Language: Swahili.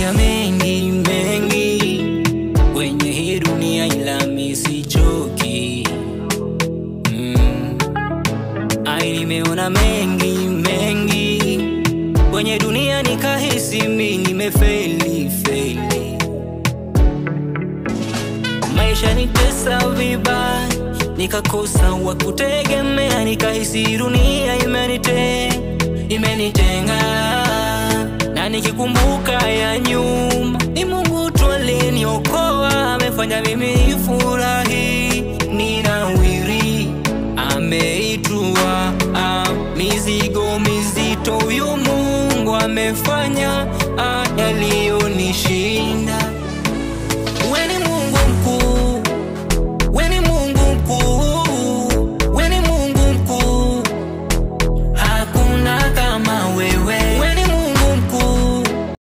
Nimepitia mengi mengi kwenye hii dunia, ila mimi sichoki. Ai, nimeona mengi mengi kwenye dunia, nikahisi mimi nimefeli feli. Maisha ni pesa vibaya, nikakosa wa kutegemea, nikahisi dunia imenitenga. Na nikikumbuka ya nyuma, ni Mungu tu aliniokoa, amefanya mimi nifurahi, ninawiri, ameitua mizigo mizito, huyu Mungu amefanya